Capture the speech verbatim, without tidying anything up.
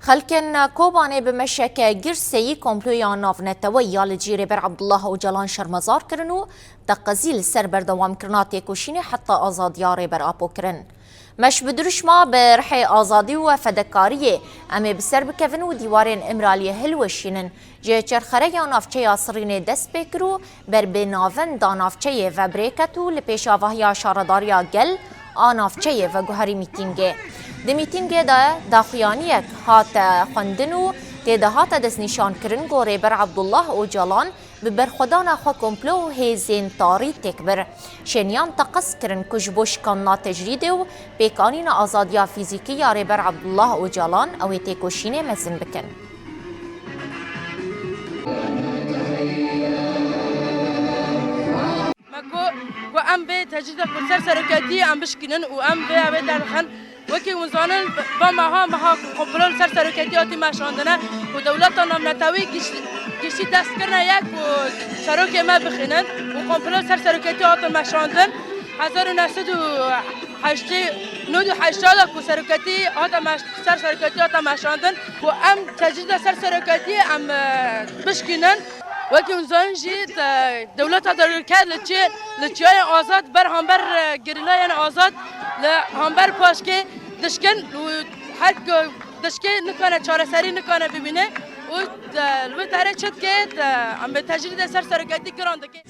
Xelkên Kobanê bi meşeke girseyî komploya navneteweyî ya li cî Rêber Abdullah Ocalan şermezar kirin û teqezî li ser berdewamkirina têkoşînê heta azadiya Rêber Apo kirin. Meş bi dirûşma bi rihê azadî û fedekariyê em ê bi ser bikevin û dîwarên Îmraliyê hilweşînin. Ji çerxereya navçeya Sirînê dest pê kir û ber bi navenda navçeyê ve birêket û li pêşavahiya şaredariya gel a navçeyê veguherî mîtîngê. Di mîtîngê de daxuyaniyek hate xwendin û tê de hate destnîşankirin ku Rêber Abdullah Ocalan bi berxwedana xwe komplo û hêzên tarî têk bir. Şêniyan teqez kirin ku ji bo şikandina tecrîdê û pêkanîna azadiya fîzîkî ya Rêber Abdullah Ocalan ew ê têkoşînê mezin bikin. Me got ku em vê tecrîda ku ser seroketiyê em bişkînin û em vê evê derdixin. Wekî hûn zanin, va meha meha komplo li ser seroketî hatî meşandine û dewleta navnetewî giş-, giştî dest kirine ye ku serokê me bixînin û komplo li ser seroketî hatin meşandin. Hezar û neh sed û heştê, nod û heştê de ku seroketî hate meş-, ser seroketî hate meşandin û em tecrîda ser seroketî em, e, bişkînin. Wekî hûn zanin jî, e, dewleta dagirker li çi, li çiyayên azad ber hamber, e, gerîlayên azad li hamber paşkê dişkin û her ku dişkê nikane çareserî nikane bibîne û, e, li wê derê çi dike, e, em bi tecrîdê ser seroketî giran dike.